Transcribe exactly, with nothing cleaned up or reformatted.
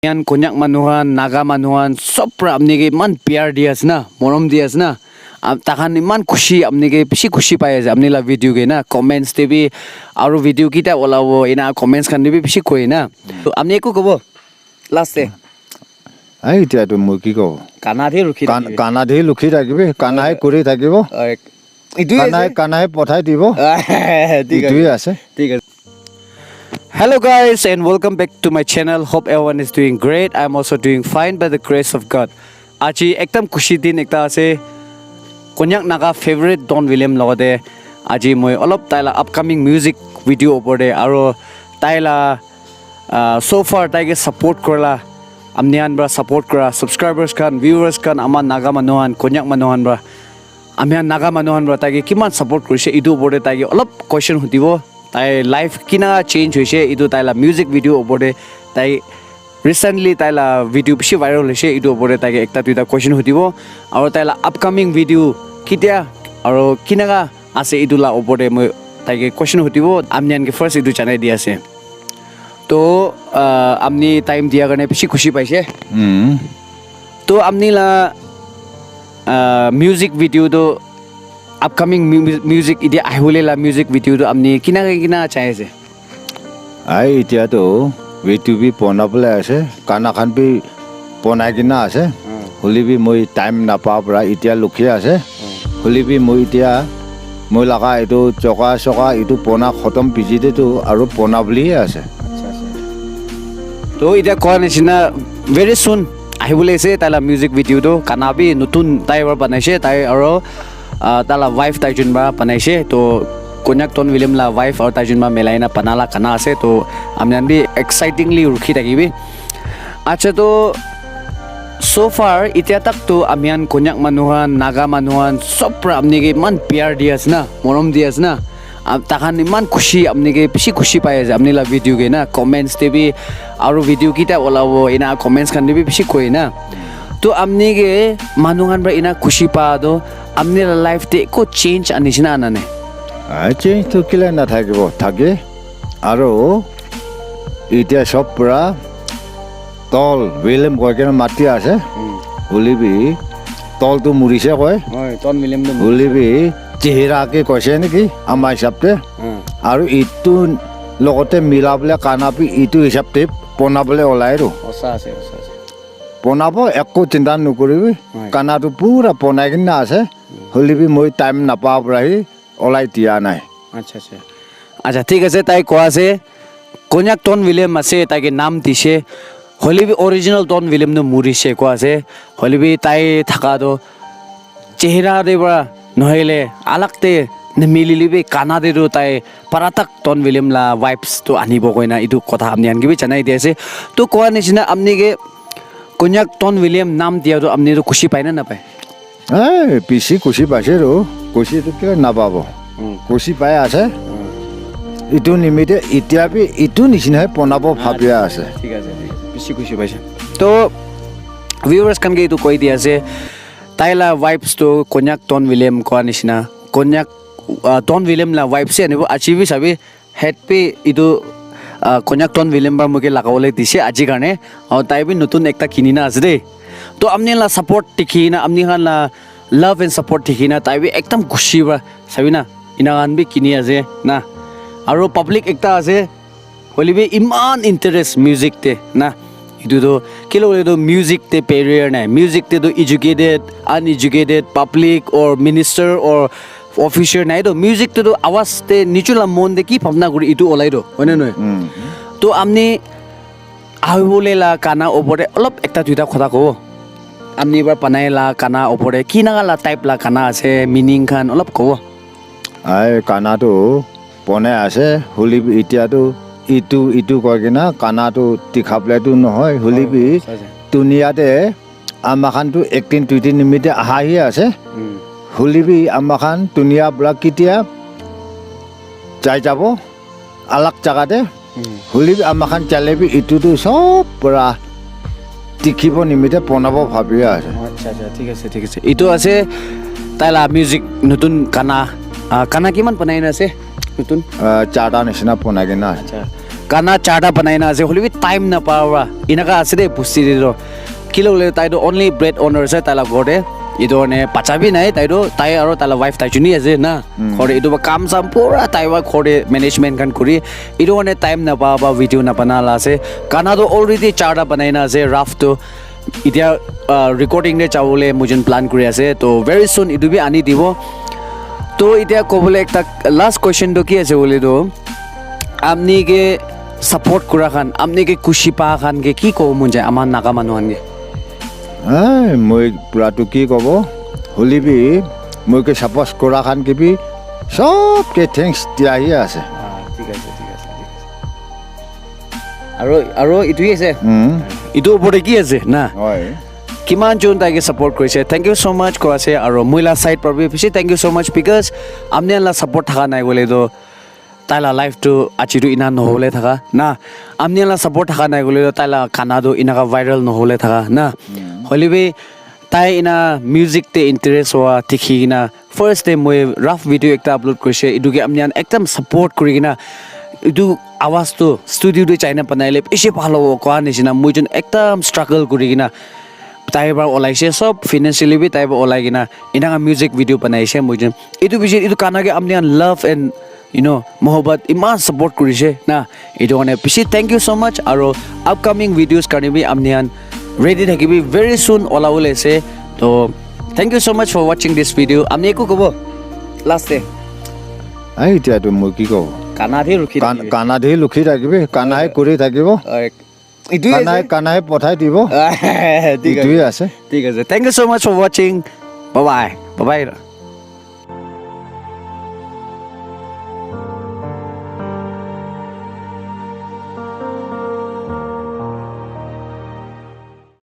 Iyan Konyak manu khan, Naga manu khan, sob pra apni ke iman pyar di ase na, morom di ase na. Ap-, takhan iman khushi, apni ke bishi khushi pai ase, apni la video ke na, comments te bi, aru video kita olabo, ena comments khan te bi bishi koi na. To apni eku kobo, last te. Ai, etiya to moi ki kobo? Kana te rukhi Kan-, thakibi. Kana te rukhi thakibi, kana he Oi. Kuri thakibo. Oi. Itu Kana he, ase. Kana he pothai dibo. Thik Itu ase. Ase. Thik ase. Hello guys and welcome back to my channel. Hope everyone is doing great. I'm also doing fine by the grace of God. Aji ekdam khushi din ekta ase. Konyak Naga favorite Don William logote aji moi olop taila upcoming music video opor te aro taila, ah, so far taike support kurila, amni khan pra support kura subscribers khan, viewers khan, ama Naga manu khan, Konyak manu khan pra, ami khan Naga manu khan pra taike kiman support kurise, etu opor te taike olop question hudibo. Tai life kina change hoise, etu taila music video opor te tai recently taila video bishi viral hoise, etu opor te taike ekta duita question hudibo. Aro taila upcoming video kitia aro kinaka ase, etu la opor te moi taike question hudibo. Amni khan ke first etu janai di ase. To, ah, amni time dia karne bishi khushi paise. Hmm. To amni la, ah, music video to upcoming mu-, music, itia ahibole la music video to amni kina kina chai ase? Ai, itia to video bi bonabole ase, kana khan bi bonai kena ase. Hmm. Holi bi moi time napa pra itia lukhi ase. Hmm. Holi bi moi itia moi laga etu choka soka etu bona khotom piji te tu aru bona bole he ase. Acha, acha. To itia koa nishina very soon ahibole ase taila music video tu, kana bi notun tai para banaise, tai aro, ah, taila wife tai jun para banaise. To Konyak Don William la wife aro tai jun para milai na bana la kana ase. To ami khan bi excitingly rukhi thakibi. Acha, to so far itia tak to ami khan Konyak manu khan, Naga manu khan sob pra apni ke iman pyar di ase na, morom di ase na. Ah, takhan iman khushi, apni ke bishi khushi pai ase apni la video ke na, comments te bi, aru video kita olabo ena comments khan te bi bishi koi na. To apni ke manu khan pra ena khushi pa to apni la life te ko change anise na ana nai? Ah, change to kila na thakibo, thake. Aro itia sob pra Don William koi kena mati ase. Hmm. Holi bi Don tu murise koi. Hoi, Don William tu murise. Holi bi chehra ke koise niki ama hisab te. Hmm. Aru itu logote mila bole kana bi itu hisab te bona bole olai ro. Osa ase, osa ase. Bonabo ekko chinta nokoribi. Hoi. Kana tu pura bonai kena ase. Hmm. Holi bi moi time napa pra hi olai dia nai. Acha, acha. Acha, thik ase, tai koa ase, Konyak Don William ase, tai ke naam dise, holi bi original Don William tu murise koa ase, holi bi tai thaka tu chehra te para nohoile alag te nimilile bi kana te tu tai para tak Don William la vibes tu anibo koina etu kotha apni khan ke bi janai di ase. To koa nishina apni ke Konyak Don William naam dia tu apni tu khushi pai na napai? Eh, bishi khushi paise ro. Khushi tu kila napabo? Hmm. Khushi pai ase. Hmm. Itu nimite itia bi itu nishina he bonabo bhabia ase. Thik ase, thik ase. Bishi khushi paise. To viewers khan ke etu koi di ase. Tai la vibes tu Konyak Don William koa nishina. Konyak, ah, Don William la vibes se anibo. Aji bi sabi, hat bi etu, ah, Konyak Don William para moike lagabole dise aji karne. Aru tai bi notun ekta kini na ase de. To apni la support dikhi na, apni khan la love and support dikhi na, tai bi ekdam khushi para sabi na. Ena khan bi kini ase na. Aru public ekta ase, hoile bi iman interest music te na. Etu tu kile hoile tu music te barrier nai. Music te tu educated, uneducated, public or minister or officer nai to, music te tu awaz te nichula mon te ki bhabna kuri etu olai to, hoina nohoi? Hmm. To apni ahibole la gana opor te olop ekta duita kotha kobo. Apni para banai la gana opor te kinaka la type la gana ase, meaning khan olop kobo. Ai, gana tu bonai ase, holi bi itia tu itu, itu koi kena gana tu dikhabole tu nohoi, holi bi dunia te ama khan tu ek din dui din nimite aha hi ase. Hmm. Holi bi ama khan dunia pra kitia jai jabo alag jaga te. Hmm. Holi bi ama khan jale bi itu tu sob pra dikhibo nimite bonabo bhabia ase. Acha, acha, thik ase, thik ase. Itu ase tai la music notun gana, ah, gana kiman banai na ase notun? Ah, charta nishina bonai kena ase. Acha. Gana charta banai na ase, hoilebi time na pa pra. Inaka ase de busti de toh. Kile hoile tai toh only bread owner ase tai la ghor de. Etu karne bacha bi nai, tai toh, tai aro tai la wife tai juni ase na. Ghor de etu pa kam sam pura tai pa ghor de management khan kuri. Etu karne time na pa pa video na bana la ase. Gana toh already charta banai na ase, rough toh. Etia, ah, recording de jabole mujun plan kuri ase. To very soon etu bi ani dibo. To etia kobole ekta last question toh ki ase bole toh, apni ke support kura khan, apni ke khushi pa khan ke ki kobo mon jai ama Naga manu khan ke? Ai, moi pura tu ki kobo? Hoilebi moi ke support kura khan ke bi sob ke thanks dia hi ase. Ah, thik ase, thik ase, thik ase. Aro, aro etu hi ase? Mm. Etu opor te ki ase na? Hoi. Kiman jon tai ke support korise. Thank you so much ko ase. Aro moi la side para bi bishi thank you so much because apni khan la support thaka nai bole toh tai la life tu aji tu ena nohole thaka na. Apni khan la support thaka nai bole toh tai la gana tu enaka viral nohole thaka na. Hoilebi tai ena music te interest hua dikhi kena first te moi rough video ekta upload kurise. Etu ke apni khan ekdam support kuri kena etu awaz tu studio te jai na banai le bishi bhal hobo koa nishina moi jun ekdam struggle kuri kena tai para olaise, sob financially bi tai para olai kena enaka music video banaise moi jun. Etu bishi etu gana ke apni khan love and, you know, mohabbat eman support kurise na. Etu karne bishi thank you so much. Aro upcoming videos karne bi apni khan ready thakibi, very soon ola bole ase. To thank you so much for watching this video. Apni eku kobo last te? Ai, etia tu moi ki kobo? Gana te rukhi thakibi. Gana te rukhi thakibi, gana he kuri thakibo. Etu hi ase. Gana he pothai dibo. Thik ase. Etu hi ase. Thik ase. Thank you so much for watching. Bye bye. Bye bye.